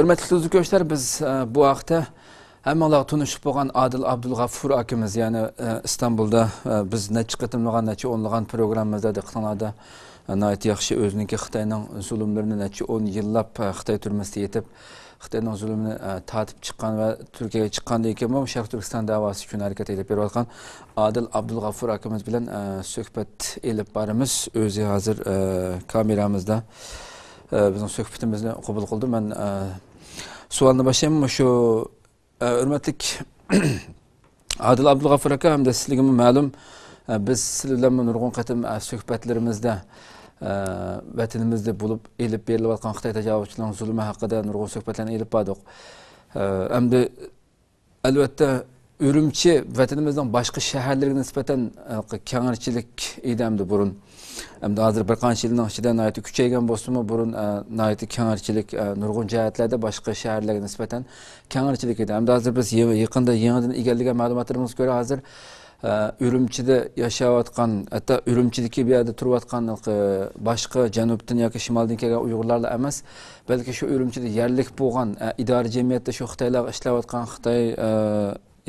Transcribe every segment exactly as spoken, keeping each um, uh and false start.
ھۆرمەتلىك تۈزۈكۈشلەر، بىز، ئە، بۇ ھەقتە ھەممىڭلارغا تونۇشلۇق بولغان ئادىل ئابدۇلغەفۇر ئاكىمىز، يەنى، ئە، ئىستانبۇلدا، ئە، بىز نەچچە قېتىملىغان، نەچچە ئونلىغان پروگراممىمىزدا دىققىتىڭلاردا، ئە، ناھايىتى ياخشى ئۆزىنىڭكى خىتاينىڭ زۇلۇملىرىنى نەچچە ئون يىللاپ، ئە، خىتاي تۈرمىسىدە يېتىپ، خىتاينىڭ زۇلۇمىنى، ئە، تارتىپ چىققان ۋە تۈركىيەگە چىققاندىن كېيىنمۇ شەرقىي تۈركىستان دەۋاسى ئۈچۈن ھەرىكەت ئېلىپ بېرىۋاتقان ئادىل ئابدۇلغەفۇر ئاكىمىز بىلەن، ئە، سۆھبەت ئېلىپ بارىمىز. ئۆزى ھازىر، ئە، كامېرامىزدا، ئە، بىزنىڭ سۆھبىتىمىزنى قوبۇل قىلدى. مەن، ئە، سوئالنى باشلايمەن. مۇشۇ، ئە، ھۆرمەتلىك ئادىل ئابدۇلغەفۇر ئاكا، ھەمدە سىزلەرگىمۇ مەلۇم، ئە، بىز سىلەر بىلەنمۇ نۇرغۇن قېتىم، ئە، سۆھبەتلىرىمىزدە، ئە، ۋەتىنىمىزدە بولۇپ ئېلىپ بېرىلىۋاتقان خىتاي تاجاۋۇزچىلىرىنىڭ زۇلۇمى ھەققىدە نۇرغۇن سۆھبەتلەرنى ئېلىپ باردۇق. ئە، ئەمدى ئەلۋەتتە، ئۈرۈمچى ۋەتىنىمىزنىڭ باشقا شەھەرلىرىگە نىسبەتەن، ئە، كەڭرىچىلىك ئىدى ئەمدى بۇرۇن. ئەمدى ھازىر بىر قانچە يىلنىڭ ئىچىدە ناھايىتى كۈچەيگەن بولسىمۇ، بۇرۇن، ئە، ناھايىتى كەڭرىچىلىك، ئە، نۇرغۇن جەھەتلەردە باشقا شەھەرلەرگە نىسبەتەن كەڭرىچىلىك ئىدى. ئەمدى ھازىر بىز يېڭى-، يېقىندا يېڭىدىن ئىگىلىگەن مەلۇماتلىرىمىزغا كۆرە، ھازىر، ئە، ئۈرۈمچىدە ياشاۋاتقان، ھەتتا ئۈرۈمچىدىكى بۇ يەردە تۇرۇۋاتقان، ئە، باشقا جەنۇبتىن ياكى شىمالدىن كەلگەن ئۇيغۇرلارلا ئەمەس، بەلكى شۇ ئۈرۈمچىدە يەرلىك بولغان، ئە، ئىدارە جەمئىيەتتە شۇ خىتايلارغا ئىشلەۋاتقان خىتاي، ئە،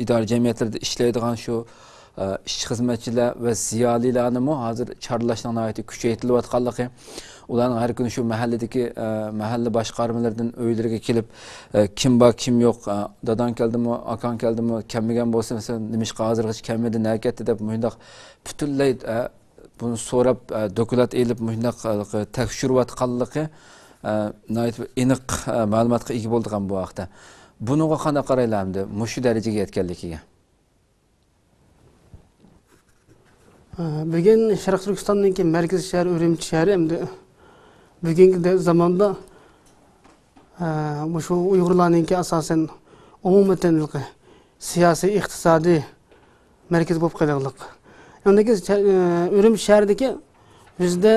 ئىدارە جەمئىيەتلىرىدە ئىشلەيدىغان شۇ، ئە، ئىشچى-خىزمەتچىلەر ۋە زىيالىيلارنىمۇ ھازىر چارلاشنىڭ ناھايىتى كۈچەيتىلىۋاتقانلىقى، ئۇلارنىڭ ھەر كۈنى شۇ مەھەللىدىكى، ئە، مەھەللە باشقارمىلىرىدىن ئۆيلىرىگە كېلىپ، ئە، كىم بار، كىم يوق، ئە، داداڭ كەلدىمۇ، ئاكاڭ كەلدىمۇ، كەلمىگەن بولسا، مەسىلەن، نېمىشقا ھازىرغىچە كەلمىدى، نەگە كەتتى دەپ مۇشۇنداق پۈتۈنلەي، ئە، بۇنى سوراپ، ئە، دوكلات ئېلىپ، مۇشۇنداق، ئە، تەكشۈرۈۋاتقانلىقى، ئە، ناھايىتى بىر ئېنىق، ئە، مەلۇماتقا ئىگە بولدۇق ھەم بۇ ھەقتە. بۇنىڭغا قانداق قارايلا ئەمدى، مۇشۇ دەرىجىگە يەتكەنلىكىگە؟ ئە، بۈگۈن شەرقىي تۈركىستاننىڭكى مەركىزىي شەھەر ئۈرۈمچى شەھىرى ئەمدى بۈگۈنكى دە-، زاماندا، ئە، مۇشۇ ئۇيغۇرلارنىڭكى ئاساسەن ئومۇمەن سىياسىي، ئىقتىسادىي مەركىزى بولۇپ قېلىغلىق. يەنى شە-، ئە، ئۈرۈمچى شەھىرىدىكى يۈزدە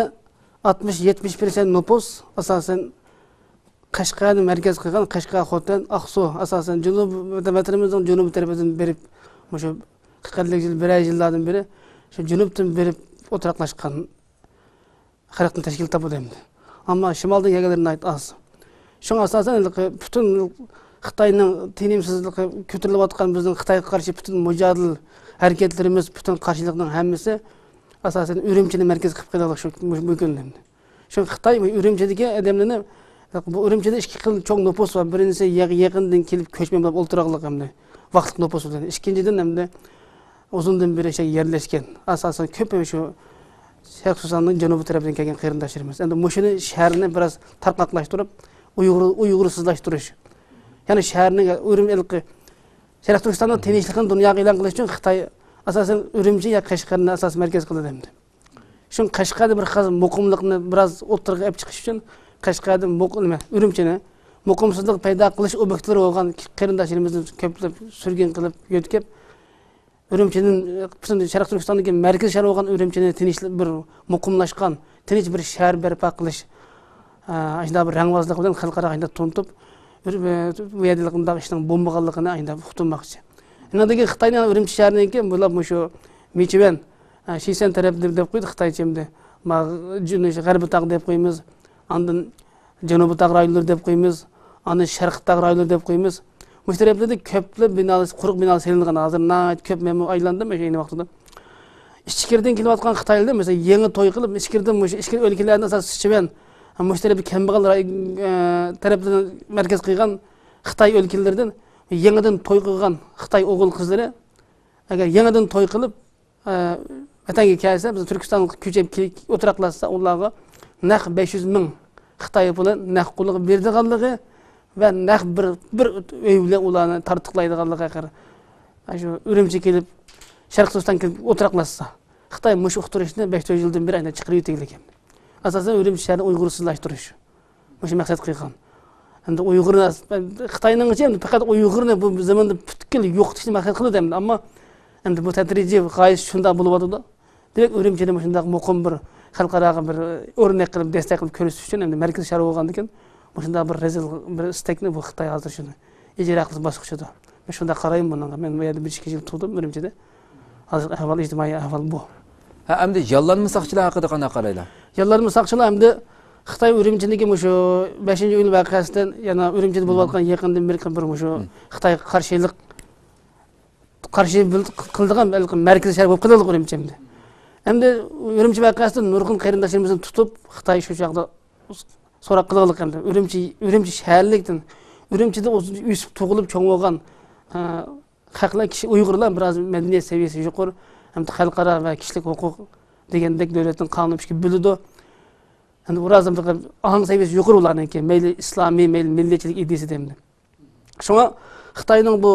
ئاتمىش، يەتمىش پىرسەنت نوپۇس ئاساسەن قەشقەرنى مەركەز قىلغان قەشقەر، خوتەن، ئاقسۇ، ئاساسەن جەنۇب، ۋەتىنىمىزنىڭ جەنۇبىي تەرىپىدىن بېرىپ، مۇشۇ قىرىق ئەللىك يىل، بىرەر يىللاردىن بېرى شۇ جەنۇبتىن بېرىپ ئولتۇراقلاشقان خەلقتىن تەشكىل تاپىدۇ ئەمدى. ئەمما شىمالدىن كەلگەنلەر ناھايىتى ئاز. شۇڭا ئاساسەن ھېلىقى پۈتۈن خىتاينىڭ تىنىمسىزلىقى كۆتۈرۈلۈۋاتقان بىزنىڭ خىتايغا قارشى پۈتۈن مۇجادىلە ھەرىكەتلىرىمىز، پۈتۈن قارشىلىقنىڭ ھەممىسى ئاساسەن ئۈرۈمچىنى مەركەز قىلىپ قېلىغلىق شۇ، مۇ-، مۇ كۈندە. شۇ خىتاي ئۈرۈمچىدىكى ئادەملەرنى، بۇ ئۈرۈمچىدە ئىككى خىل چوڭ نوپۇس بار. بىرىنچىسى يېق-، يېقىندىن كېلىپ كۆچمەن بولۇپ ئولتۇراقلىق ئەمدى ۋاقىتلىق نوپۇس بىلەن. ئىككىنچىدىن ئەمدى ئۇزۇندىن بېرى شۇ يەرلەشكەن. ئاساسەن كۆپ شۇ شەرقىي تۈركىستاننىڭ جەنۇبىي تەرەپتىن كەلگەن قېرىنداشلىرىمىز. ئەمدى مۇشۇنى شەھەرنى بىراز تارقاقلاشتۇرۇپ، ئۇيغۇر، ئۇيغۇرسىزلاشتۇرۇش. يەنى شەھەرنى ئۈرۈم-، ھېلىقى شەرقىي تۈركىستاننىڭ تىنچلىقىنى دۇنياغا ئېلان قىلىش ئۈچۈن خىتاي ئاساسەن ئۈرۈمچى يا قەشقەرنى ئاساسىي مەركەز قىلدى ئەمدى. شۇڭا قەشقەردە بىر خاس مۇقىملىقنى بىراز ئوتتۇرىغا ئېلىپ چىقىش ئۈچۈن قەشقەردىن مۇق-، نېمە، ئۈرۈمچىنى مۇقىمسىزلىق پەيدا قىلىش ئوبيېكتلىرى بولغان قېرىنداشلىرىمىزنى كۆپلەپ سۈرگۈن قىلىپ يۆتكەپ، ئۈرۈمچىدىن، پۈتۈن شەرقىي تۈركىستاندىكى مەركىزىي شەھەر بولغان ئۈرۈمچىنى تىنچ، بىر مۇقىملاشقان، تىنچ بىر شەھەر بەرپا قىلىش، ئە، ئاشۇنداق بىر رەڭۋازلىق بىلەن خەلقئاراغا ئاشۇنداق تونۇتۇپ، بىر، بۇ يەردە مۇنداق ئىشنىڭ بولمىغانلىقىنى ئاشۇنداق ئۇقتۇرماقچى. ئەنىڭدىن كېيىن خىتاينىڭ ئۈرۈمچى شەھىرىنىڭكى بۇلار مۇشۇ مىچۈەن، ئە، شىسەن تەرەپ دەپ، دەپ قويدى خىتايچە ئەمدى. ما، جۇنۇش، غەربىي تاغ دەپ قويىمىز. ئاندىن جەنۇبىي تاغ رايونلىرى دەپ قويىمىز. ئاندىن شەرقىي تاغ رايونلىرى دەپ قويىمىز. مۇشۇ تەرەپلەردە كۆپلەپ بىنالار، قۇرۇق بىنالار سېلىنغان. ھازىر ناھايىتى كۆپ، مەنمۇ ئايلاندىم ئاشۇ ئەينى ۋاقتىدا. ئىچكىرىدىن كېلىۋاتقان خىتايلار، مەسىلەن، يېڭى توي قىلىپ، ئىچكىرىدىن مۇشۇ ئىچكىرى ئۆلكىلەردىن، ئاساسەن سىچۈەن، مۇشۇ تەرەپتە كەمبەغەل راي-، ئە، تەرەپلىرىنى مەركەز قىلغان خىتاي ئۆلكىلىرىدىن يېڭىدىن توي قىلغان خىتاي ئوغۇل قىزلىرى، ئەگەر يېڭىدىن توي قىلىپ، ئە، ۋەتەنگە كەلسە، بىز تۈركىستانغا كۆچۈپ كېلىپ ئولتۇراقلاشسا، ئۇلارغا نەق بەش يۈز مىڭ خىتاي پۇلى نەق قۇلىغا بېرىدىغانلىقى ۋە نەق بىر، بىر ئۆي بىلەن ئۇلارنى تارتۇقلايدىغانلىقى ھەققىدە. شۇ ئۈرۈمچىگە كېلىپ، شەرقىي تۈركىستانغا كېلىپ ئولتۇراقلاشسا، خىتاي مۇشۇ ئۇقتۇرۇشنى بەش تۆت يىلدىن بېرى ئەنە چىقىرىۋېتىۋاتىدىكەن. ئاساسەن، ئۈرۈمچى شەھىرىنى ئۇيغۇرسىزلاشتۇرۇش. مۇشۇ مەقسەت قىلغان. ئەمدى ئۇيغۇرنى، خىتاينىڭچە ئەمدى پەقەت ئۇيغۇرنى بۇ زېمىندا پۈتكۈل يوقىتىشنى مەقسەت قىلىدۇ ئەمدى. ئەمما ئەمدى بۇ تەدرىجىي غايىسى شۇنداق بولۇۋاتىدۇ. دېمەك، ئۈرۈمچىدە مۇشۇنداق مۇقىم بىر خەلقئاراغا بىر ئۆرنەك قىلىپ، دەستەك قىلىپ كۆرسىتىش ئۈچۈن ئەمدى مەركىزىي شەھەر بولغاندىكىن مۇشۇنداق بىر رەزىل بىر ئىستەكنى بۇ خىتاي ھازىر شۇنى ئىجرا قىلىش باسقۇچىدا. مەن شۇنداق قارايمەن بۇنىڭغا. مەن بۇ يەردە بىر ئىككى يىل تۇردۇم ئۈرۈمچىدە. ھازىر ئەھۋال، ئىجتىمائىي ئەھۋال بۇ. ھە، ئەمدى ياللانما ساقچىلار ھەققىدە قانداق قارايلا؟ ياللانما ساقچىلار ئەمدى خىتاي ئۈرۈمچىدىكى مۇشۇ بەشىنچى ئىيۇل ۋەقەسىدىن يەنە ئۈرۈمچىدە بولۇۋاتقان يېقىندىن بېرى بىر مۇشۇ خىتايغا قارشىلىق، قارشى بىل-، قىلىدىغان بەلكىم مەركىزىي شەھەر بولۇپ قېلىدۇ ئۈرۈمچى ئەمدى. ئەمدى ئۈرۈمچى ۋەقەسىدە نۇرغۇن قېرىنداشلىرىمىزنى تۇتۇپ، خىتاي شۇ چاغدا سوراق قىلغانلىق ئەمدى. ئۈرۈمچى، ئۈرۈمچى شەھەرلىكتىن، ئۈرۈمچىدە ئۆسۈپ تۇغۇلۇپ چوڭ بولغان، ئە، خەقلەر، كىشى، ئۇيغۇرلار بىراز مەدەنىيەت سەۋىيەسى يۇقىرى، ھەمدە خەلقئارا ۋە كىشىلىك ھوقۇق دېگەندەك دۆلەتنىڭ قانۇنى ئىككىگە بۆلىدۇ. ھەمدە بىراز ھەم ئاھاڭ سەۋىيەسى يۇقىرى ئۇلارنىڭكى، مەيلى ئىسلامىي، مەيلى مىللەتچىلىك ئىدىيىسى دەيمەن. شۇڭا خىتاينىڭ بۇ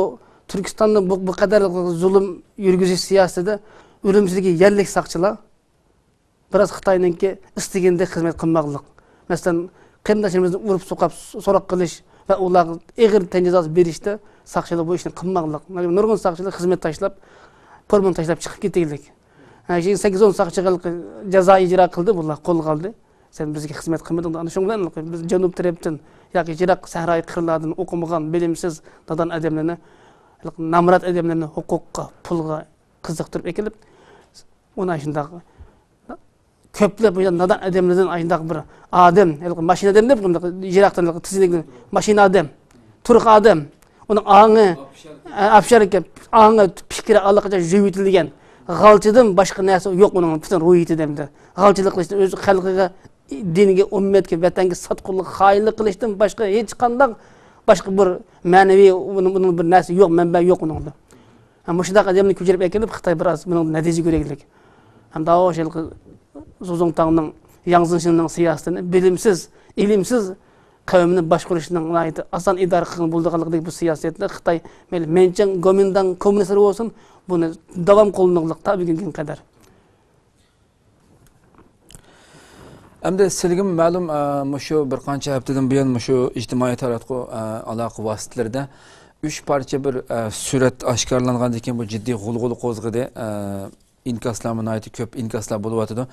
تۈركىستاندا بۇ، بۇ قەدەر زۇلۇم يۈرگۈزۈش سىياسىتىدە ئۈرۈمچىدىكى يەرلىك ساقچىلار بىراز خىتاينىڭكى ئىستىگىنىدەك خىزمەت قىلماقلىق. مەسىلەن، قېرىنداشلىرىمىزنى ئۇرۇپ سوقۇپ سوراق قىلىش ۋە ئۇلارغا ئېغىر تەن جازاسى بېرىشتە ساقچىلار بۇ ئىشنى قىلماقلىق. نۇرغۇن ساقچىلار خىزمەت تاشلاپ، پورمىنى تاشلاپ چىقىپ كېتىگلىك. ھە، كېيىن سەككىز ئون ساقچىغا جازا ئىجرا قىلدى، بۇلار قولغا ئالدى. سەن بىزگە خىزمەت قىلمىدىڭ دەپ. ئانا شۇنىڭ بىلەن بىز جەنۇب تەرەپتىن ياكى يىراق سەھرايى قىرلاردا ئوقۇمىغان، بىلىمسىز، نادان ئادەملەرنى، نامرات ئادەملەرنى ھوقۇققا، پۇلغا قىزىقتۇرۇپ ئەكېلىپ، ئۇنى شۇنداق كۆپلەپ بۇ نادان ئادەملەردىن ئاشۇنداق بىر ئادەم، ھېلىقى ماشىنا ئادەم دەپ، يىراقتىن تىزلىك ماشىنا ئادەم، تۇرۇق ئادەم، ئۇنىڭ ئاڭى، ئاپشار ئىكەن، ئاڭى، پىكرى ئاللىقاچان يۇيۇۋېتىلگەن. غالچىدىن باشقا نەرسە يوق ئۇنىڭ پۈتۈن روھىيىتىدە ئەمدى. غالچىلىق قىلىشتىن، ئۆز خەلقىگە، دىنىگە، ئۈممەتكە، ۋەتەنگە ساتقۇنلۇق، خائىنلىق قىلىشتىن باشقا ھېچقانداق باشقا بىر مەنىۋى، ئۇنىڭ، ئۇنىڭ بىر نەرسە يوق، مەنبە يوق ئۇنىڭدا. ھە، مۇشۇنداق ئادەمنى كۆچۈرۈپ ئەكېلىپ، خىتاي بىراز بۇنىڭ نەتىجە كۆرەيلىك. ھەم داۋا شۇ زۇزۇڭتاڭنىڭ، ياڭ زېڭشىننىڭ سىياسىتىنى بىلىمسىز، ئىلىمسىز قەۋمنى باشقۇرۇشنىڭ ناھايىتى ئاسان ئىدارە قىلغىلى بولىدىغانلىقىدەك بۇ سىياسەتنى خىتاي، مەيلى مەنچىڭ، گومىنداڭ، كوممۇنىستلار بولسۇن، بۇنى داۋام قىلىنىدىغانلىق تا بۈگۈنگە قەدەر. ئەمدى سىلىگىمۇ مەلۇم، ئە، مۇشۇ بىر قانچە ھەپتىدىن بۇيان مۇشۇ ئىجتىمائىي تاراتقۇ، ئە، ئالاقە ۋاسىتىلىرىدە ئۈچ پارچە بىر، ئە، سۈرەت ئاشكارىلانغاندىن كېيىن بۇ جىددىي غۇلغۇلا قوزغىدى. ئە، ئىنكاسلارمۇ ناھايىتى كۆپ ئىنكاسلار بولۇۋاتىدۇ.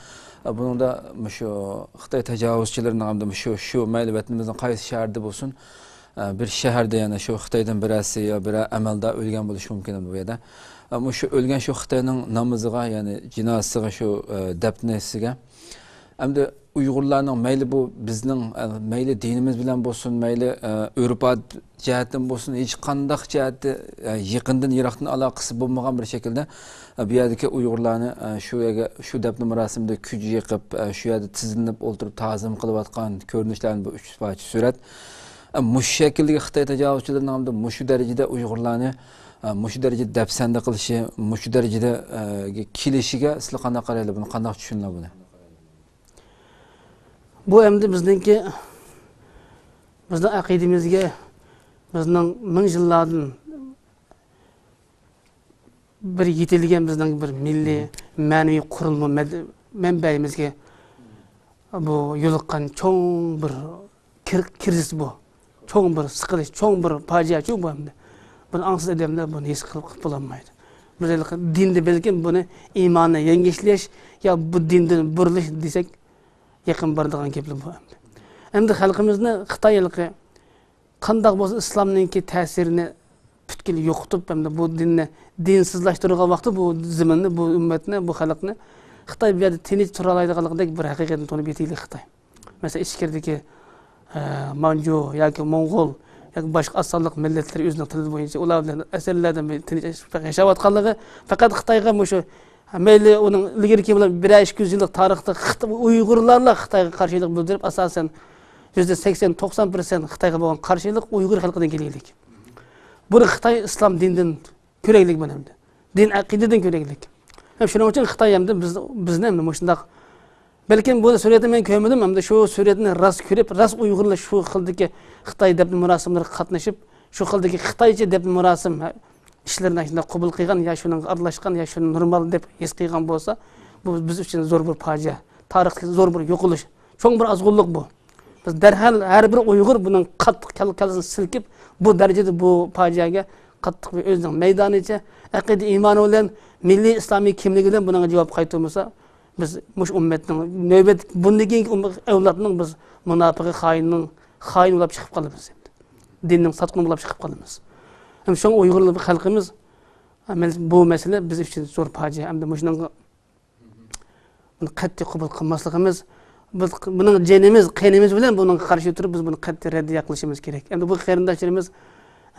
ئە، بۇنىڭدا مۇشۇ خىتاي تاجاۋۇزچىلىرىنىڭ ھەمدە مۇشۇ، شۇ مەيلى ۋەتىنىمىزنىڭ قايسى شەھىرىدە بولسۇن، ئە، بىر شەھەردە يەنە شۇ خىتايدىن بىرەرسى يا بىرەر ئەمەلدار ئۆلگەن بولۇشى مۇمكىن بۇ يەردە. ئە، مۇشۇ ئۆلگەن شۇ خىتاينىڭ نامىزىغا، يەنى جىنازىسىغا، شۇ، ئە، دەپنىسىگە ئەمدى ئۇيغۇرلارنىڭ مەيلى بۇ بىزنىڭ، ئە، مەيلى دىنىمىز بىلەن بولسۇن، مەيلى، ئە، ئۆرپ-ئادەت جەھەتتىن بولسۇن، ھېچقانداق جەھەتتە، ئە، يېقىندىن يىراقتىن ئالاقىسى بولمىغان بىر شەكىلدە، ئە، بۇ يەردىكى ئۇيغۇرلارنى، ئە، شۇ يەرگە، شۇ دەپنە مۇراسىمىدا كۈج يېقىپ، ئە، شۇ يەردە تىزلىنىپ ئولتۇرۇپ تازىم قىلىۋاتقان كۆرۈنۈشلەرنى بۇ ئۈچ پارچە سۈرەت. ئە، مۇشۇ شەكىلدىكى خىتاي تاجاۋۇزچىلىرىنىڭ ھەمدە مۇشۇ دەرىجىدە ئۇيغۇرلارنى، ئە، مۇشۇ دەرىجىدە دەپسەندە قىلىشى، مۇشۇ دەرىجىدە، ئە، كېلىشىگە سىلەر قانداق قارايلى بۇنى؟ قانداق چۈشىنىلە بۇنى؟ بۇ ئەمدى بىزنىڭكى، بىزنىڭ ئەقىدىمىزگە، بىزنىڭ مىڭ يىللاردىن بىر يېتىلگەن بىزنىڭ بىر مىللىي مەنىۋى قۇرۇلما مەد-، مەنبەيىمىزگە بۇ يولۇققان چوڭ بىر كىر-، كىرىزىس بۇ. چوڭ بىر سىقىلىش، چوڭ بىر پاجىئەچۇ بۇ ئەمدى. بۇنى ئاڭسىز ئادەملەر بۇنى ھېس قىلىپ، قىلىپ بولالمايدۇ. بىز ھېلىقى دىندا بەلكىم بۇنى ئىماننى يەڭگۈشلەش يا بۇ دىندىن بۇرۇلۇش دېسەك، يېقىن بارىدىغان گەپلەر بۇ ئەمدى. ئەمدى خەلقىمىزنى خىتاي ھېلىقى قانداق بولسا ئىسلامنىڭكى تەسىرىنى پۈتكۈل يوقىتىپ، ھەمدە بۇ دىننى دىنسىزلاشتۇرغان ۋاقتى بۇ زېمىننى، بۇ ئۈممەتنى، بۇ خەلقنى خىتاي بۇ يەردە تىنچ تۇرالايدىغانلىقىدەك بىر ھەقىقەتنى تونۇپ يېتەيلى خىتاي. مەسىلەن، ئىچكىرىدىكى، ئە، مانجۇ ياكى موڭغۇل ياكى باشقا ئاز سانلىق مىللەتلەر ئۆزىنىڭ تىلى بويىچە ئۇلار بىلەن ئەسىرلەردىن بېرى تىنچ ياشاۋاتقانلىقى پەقەت خىتايغا مۇشۇ مەيلى ئۇنىڭ ئىلگىرىكى بىلەن بىرەر ئىككى يۈز يىللىق تارىختا خىت-، ئۇيغۇرلارلا خىتايغا قارشىلىق بىلدۈرۈپ، ئاساسەن يۈزدە سەكسەن، توقسان پىرسەنت خىتايغا بولغان قارشىلىق ئۇيغۇر خەلقىدىن كەلگەنلىك. بۇنى خىتاي ئىسلام دىنىدىن كۆرەيلىك بۇنى ئەمدى. دىن ئەقىدىدىن كۆرەيلىك. ھەم شۇنىڭ ئۈچۈن خىتاي ئەمدى بىز، بىزنى ئەمدى مۇشۇنداق، بەلكىم بۇ سۈرەتنى مەن كۆرمىدىم، ئەمدى شۇ سۈرەتنى راست كۆرۈپ، راست ئۇيغۇرلار شۇ خىلدىكى خىتاي دەپنە مۇراسىملىرىغا قاتنىشىپ، شۇ خىلدىكى خىتايچە دەپنە مۇراسىم، ھە، ئىشلىرىنى شۇنداق قوبۇل قىلغان يا شۇنىڭغا ئارىلاشقان يا شۇنى نورمال دەپ ھېس قىلغان بولسا، بۇ بىز ئۈچۈن زور بىر پاجىئە، تارىختىكى زور بىر يوقىلىش، چوڭ بىر ئازغۇنلۇق بۇ. بىز دەرھال ھەر بىر ئۇيغۇر بۇنىڭ قاتتىق كەل-، كاللىسىنى سىلكىپ، بۇ دەرىجىدە بۇ پاجىئەگە قاتتىق بىر ئۆزىنىڭ مەيدانىچە ئەقىدە ئىمانى بىلەن، مىللىي ئىسلامىي كىملىكى بىلەن بۇنىڭغا جاۋاب قايتۇرمىسا، بىز مۇشۇ ئۈممەتنىڭ نۆۋەت، بۇندىن كېيىنكى ئۈممەت ئەۋلادنىڭ بىز مۇناپىقى، خائىننىڭ خائىنى بولۇپ چىقىپ قالىمىز. دىننىڭ ساتقۇنى بولۇپ چىقىپ قالىمىز. ھەم شۇڭا ئۇيغۇر خەلقىمىز، بۇ مەسىلە بىز ئۈچۈن زور پاجىئە. ئەمدى مۇشۇنىڭغا بۇنى قەتئىي قوبۇل قىلماسلىقىمىز، بىز بۇنىڭ جېنىمىز، قېنىمىز بىلەن بۇنىڭغا قارشى تۇرۇپ، بىز بۇنى قەتئىي رەددىيە قىلىشىمىز كېرەك. ئەمدى بۇ قېرىنداشلىرىمىز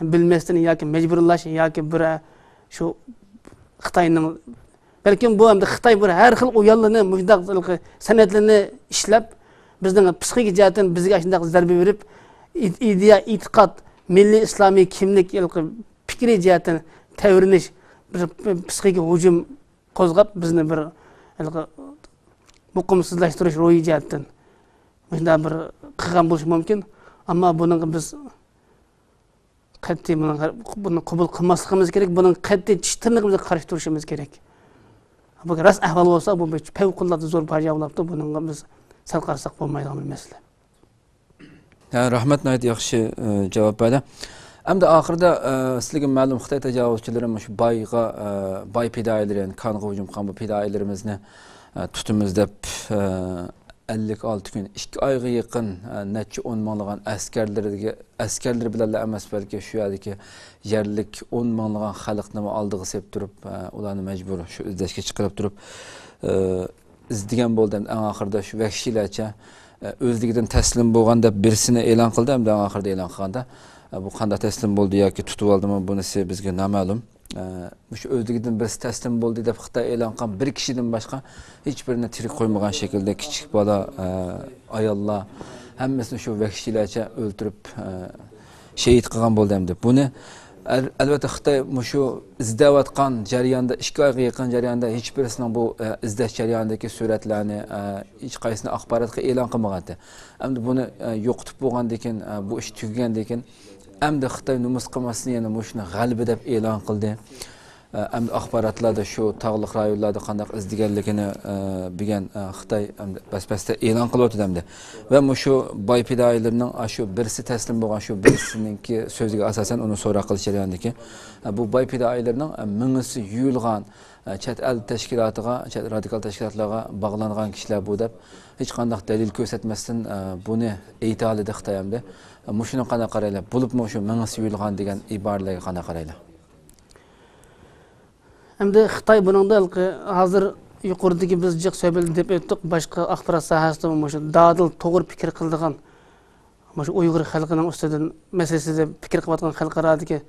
بىلمەستىن ياكى مەجبۇرلاش ياكى بىر شۇ خىتاينىڭ، بەلكىم بۇ ئەمدى خىتاي بىر ھەر خىل ئويۇنلىرىنى، مۇشۇنداق سەنئەتلىرىنى ئىشلەپ، بىزنىڭ پسىخىكا جەھەتتىن بىزگە ئاشۇنداق زەربە بېرىپ، ئىدىيە، ئېتىقاد، مىللىي ئىسلامىي كىملىك، پىكرىي جەھەتتىن تەۋرىنىش، بىر پسىخىكا ھۇجۇم قوزغاپ، بىزنى بىر ھېلىقى مۇقىمسىزلاشتۇرۇش روھى جەھەتتىن مۇشۇنداق بىر قىلغان بولۇشى مۇمكىن. ئەمما بۇنىڭغا بىز قەتئىي بۇنىڭغا، بۇنى قوبۇل قىلماسلىقىمىز كېرەك، بۇنىڭ قەتئىي چىش تىرنىقىمىزغا قارشى تۇرۇشىمىز كېرەك. بۇ راست ئەھۋال بولسا، بۇ بىر پەۋقۇلئاددە زور پاجىئە بولۇپتۇ، بۇنىڭغا بىز سەل قارىساق بولمايدىغان بىر مەسىلە. ھە، رەھمەت، ناھايىتى ياخشى، ئە، جاۋاب بەردى. ئەمدى ئاخىرىدا، ئە، سىزلەرگە مەلۇم، خىتاي تاجاۋۇزچىلىرى مۇشۇ بايغا، ئە، باي پىدائىيلىرى، يەنى كانغا ھۇجۇم قىلغان بۇ پىدائىيلىرىمىزنى، ئە، تۇتىمىز دەپ، ئە، ئەللىك ئالتە كۈن، ئىككى ئايغا يېقىن، ئە، نەچچە ئون مىڭلىغان ئەسكەرلىرىگە، ئەسكەرلىرى بىلەنلا ئەمەس، بەلكى شۇ يەردىكى يەرلىك ئون مىڭلىغان خەلقنىمۇ ئالدىغا سېلىپ تۇرۇپ، ئە، ئۇلارنى مەجبۇر شۇ ئىزدەشكە چىقىرىپ تۇرۇپ، ئە، ئىزدىگەن بولدى. ئەڭ ئاخىرىدا شۇ ۋەھشىيلەرچە، ئە، ئۆزلۈكىدىن تەسلىم بولغان دەپ بىرسىنى ئېلان قىلدى. ئەمدى ئەڭ ئاخىرىدا ئېلان قىلغاندا، ئە، بۇ قانداق تەسلىم بولدى ياكى تۇتۇۋالدىمۇ، بۇنىسى بىزگە نامەلۇم. ئە، مۇشۇ ئۆزلۈكىدىن بىرسى تەسلىم بولدى دەپ خىتاي ئېلان قىلغان بىر كىشىدىن باشقا ھېچ بىرىنى تىرىك قويمىغان شەكىلدە كىچىك بالا، ئە، ئاياللار ھەممىسىنى شۇ ۋەھشىيلەرچە ئۆلتۈرۈپ، ئە، شېھىت قىلغان بولدى ئەمدى. بۇنى ئەل-، ئەلۋەتتە خىتاي مۇشۇ ئىزدەۋاتقان جەرياندا، ئىككى ئايغا يېقىن جەرياندا ھېچ بىرسىنىڭ بۇ، ئە، ئىزدەش جەريانىدىكى سۈرەتلەرنى، ئە، ھېچ قايسىنى ئاخباراتقا ئېلان قىلمىغانىدى. ئەمدى بۇنى، ئە، يوقىتىپ بولغاندىن كېيىن، ئە، بۇ ئىش تۈگىگەندىن كېيىن، ئەمدى خىتاي نومۇس قىلماستىن يەنە مۇشۇنى غەلىبە دەپ ئېلان قىلدى. ئە، ئەمدى ئاخباراتلاردا شۇ تاغلىق رايونلاردا قانداق ئىزدىگەنلىكىنى، ئە، بۈگۈن، ئە، خىتاي ئەمدى بەس-بەستە ئېلان قىلىۋاتىدۇ ئەمدى. ۋە مۇشۇ باي پىدائىيلىرىنىڭ، ئە، شۇ بىرسى تەسلىم بولغان شۇ بىرسىنىڭكى سۆزىگە ئاساسەن ئۇنى سوراق قىلىش جەريانىدىكى، ئە، بۇ باي پىدائىيلىرىنىڭ، ئە، مېڭىسى يۇيۇلغان، ئە، چەت ئەل تەشكىلاتىغا، چەت رادىكال تەشكىلاتلارغا باغلانغان كىشىلەر بۇ دەپ ھېچقانداق دەلىل كۆرسەتمەستىن، ئە، بۇنى ئېيتالىدى خىتاي ئەمدى. ئە، مۇشۇنىڭغا قانداق قارايلى؟ بولۇپمۇ شۇ مېڭىسى يۇيۇلغان دېگەن ئىبارىلەرگە قانداق قارايلى؟ ئەمدى خىتاي بۇنىڭدا ھېلىقى ھازىر يۇقىرىدىكى بىز جىق سۆھبەتتە دەپ ئۆتتۇق، باشقا ئاخبارات ساھەسىدىمۇ مۇشۇ دادىل توغرا پىكىر قىلىدىغان، مۇشۇ ئۇيغۇر خەلقىنىڭ ئۈستىدىن مەسىلىسىدە پىكىر قىلىۋاتقان خەلقئارادىكى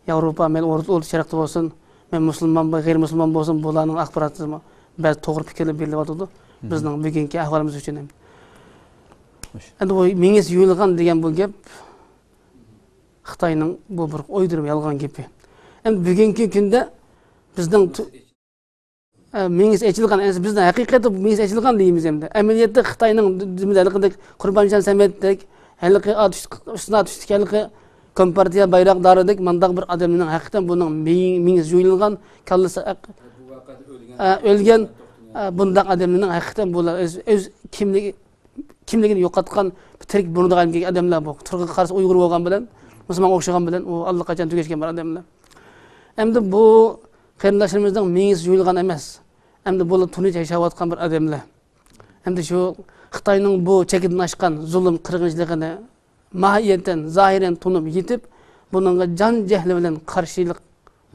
ياۋروپا، مەيلى ئوتتۇرا، ئوتتۇرا شەرقتە بولسۇن، مەيلى مۇسۇلمان، غەيرىي مۇسۇلمان بولسۇن، بۇلارنىڭ ئاخباراتىدىمۇ بەزى توغرا پىكىرلەر بېرىلىۋاتىدۇ. بىزنىڭ بۈگۈنكى ئەھۋالىمىز ئۈچۈن ھەم. ئەمدى بۇ مېڭىسى يۇيۇلغان دېگەن بۇ گەپ خىتاينىڭ بۇ بىر ئويدۇرما يالغان گېپى. ئەمدى بۈگۈنكى كۈندە بىزنىڭ تۇ-، ئە، مېڭىسى ئېچىلغان، ئەمەس، بىزنىڭ ھەقىقەتتە بۇ مېڭىسى ئېچىلغان دەيمىز ئەمدى. ئەمەلىيەتتە خىتاينىڭ دېمىز ھېلىقىدەك قۇربانجان سەمەتتەك، ھېلىقى ئات ئۈست-، ئۈستىنى ئات ئۈستىدىكى ھېلىقى كومپارتىيە بايراقدارىدەك مانداق بىر ئادەمنىڭ ھەقىقەتەن بۇنىڭ مېڭ-، مېڭىسى يۇيۇلغان، كاللىسى ئەق-، ئە، ئۆلگەن، ئە، بۇنداق ئادەمنىڭ ھەقىقەتەن بۇلار ئۆز، ئۆز كىملىكى، كىملىكىنى يوقاتقان، بىر تىرىك بۇرۇلىدىغان ئادەملەر بۇ. تۇرقىغا قارىسا ئۇيغۇر بولغان بىلەن، مۇسۇلمانغا ئوخشىغان بىلەن ئۇ ئاللىقاچان تۈگەشكەن بىر ئادەملەر. ئەمدى بۇ قېرىنداشلىرىمىزنىڭ مېڭىسى يۇيۇلغان ئەمەس. ئەمدى بۇلار تىنچ ياشاۋاتقان بىر ئادەملەر. ئەمدى شۇ خىتاينىڭ بۇ چېكىدىن ئاشقان زۇلۇم قىرغىنچىلىقىنى ماھىيەتەن، زاھىرەن تونۇپ يېتىپ، بۇنىڭغا جان جەھلى بىلەن قارشىلىق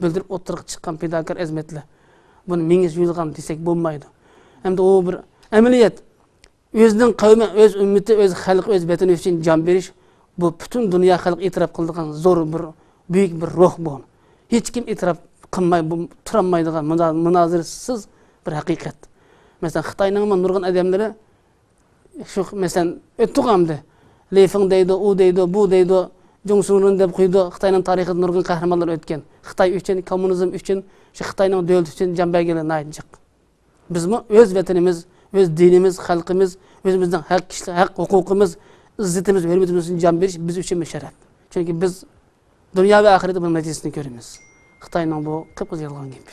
بىلدۈرۈپ ئوتتۇرىغا چىققان پىداكار ئەزىمەتلەر. بۇنى مېڭىسى يۇيۇلغان دېسەك بولمايدۇ. ئەمدى ئۇ بىر ئەمەلىيەت. ئۆزىنىڭ قەۋمى، ئۆز ئۈممىتى، ئۆز خەلقى، ئۆز ۋەتىنى ئۈچۈن جان بېرىش، بۇ پۈتۈن دۇنيا خەلقى ئېتىراپ قىلىدىغان زور بىر، بۈيۈك بىر روھ بۇ. ھېچكىم ئېتىراپ قىلماي، بۇ تۇرالمايدىغان مۇنا-، مۇنازىرىسىز بىر ھەقىقەت. مەسىلەن، خىتاينىڭمۇ نۇرغۇن ئادەملىرى شۇ، مەسىلەن، ئۆتتۇق ئەمدى. لېي فېڭ دەيدۇ، ئۇ دەيدۇ، بۇ دەيدۇ، جۇڭ سۇڭرۇن دەپ قويىدۇ. خىتاينىڭ تارىخىدا نۇرغۇن قەھرىمانلار ئۆتكەن. خىتاي ئۈچۈن، كوممۇنىزم ئۈچۈن، شۇ خىتاينىڭ دۆلىتى ئۈچۈن جان بەرگەنلەر ناھايىتى جىق. بىزمۇ ئۆز ۋەتىنىمىز، ئۆز دىنىمىز، خەلقىمىز، ئۆزىمىزنىڭ ھەق كىشىلىك ھەق ھوقۇقىمىز، ئىززىتىمىز، ھۆرمىتىمىز ئۈچۈن جان بېرىش بىز ئۈچۈن مۇشەررەپ. چۈنكى بىز دۇنيا ۋە ئاخىرەتتە بۇنىڭ نەتىجىسىنى كۆرىمىز. خىتاينىڭ بۇ قىپقىزىل يالغان گېپى.